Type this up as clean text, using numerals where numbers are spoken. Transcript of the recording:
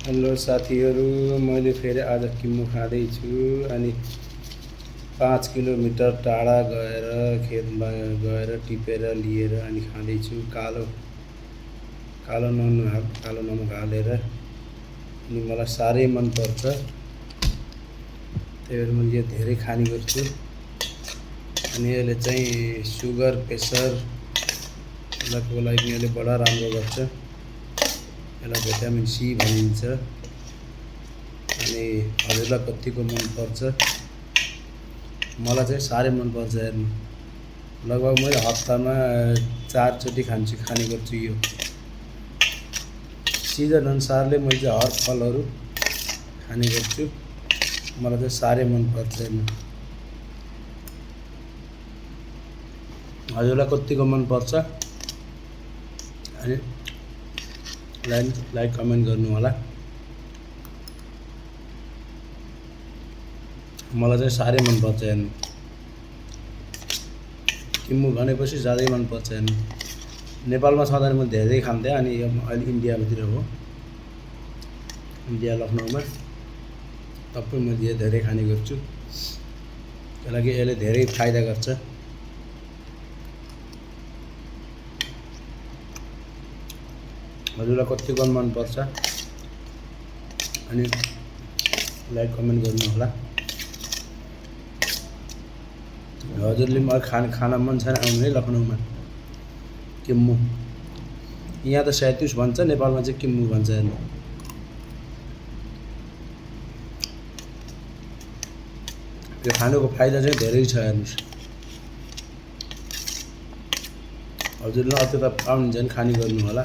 Hello साथीहरू, मैले फेरि आज किम्मु खाँदैछु अनि 5 किलोमिटर टाढा गएर खेतमा गएर टिपेर लिएर अनि खाँदैछु। कालो नमक हालेर अनि मलाई साह्रै मनपर्छ, त्यही भएर मैले यो धेरै खाने गर्छु। अनि यसले चाहिँ सुगर प्रेसरको लागि यसले बडा राम्रो गर्छ। यसलाई भिटामिन सी भनिन्छ। अनि हजुरलाई कतिको मनपर्छ? मलाई चाहिँ साह्रै मनपर्छ हेर्नु। लगभग मैले हप्तामा 4 चोटि खाने गर्छु। यो सिजन अनुसारले मैले चाहिँ हर फलहरू खाने गर्छु। मलाई चाहिँ साह्रै मनपर्छ हेर्नु। हजुरलाई कतिको मनपर्छ अनि लाइक कमेन्ट गर्नु होला। मलाई चाहिँ साह्रै मनपर्छ हेर्नु। किम्मु भनेपछि ज्यादै मनपर्छ हेर्नु। नेपालमा छँदा म धेरै खान्थेँ, अनि अहिले इन्डियातिर हो, इन्डिया लखनऊमा तपाईँ म धेरै खाने गर्छु। त्यसलाई यसले धेरै फाइदा गर्छ। हजुरलाई कतिको मनपर्छ अनि लाइक कमेन्ट गर्नु होला। हजुरले मलाई खाना मन छैन आउनु है लखनऊमा। किम्मु यहाँ त सैतुस भन्छ, नेपालमा चाहिँ किम्मु भन्छ हेर्नु। यो खानुको फाइदा चाहिँ धेरै छ हेर्नुहोस्। हजुरले अझ त पाउनुहुन्छ भने खाने गर्नु होला।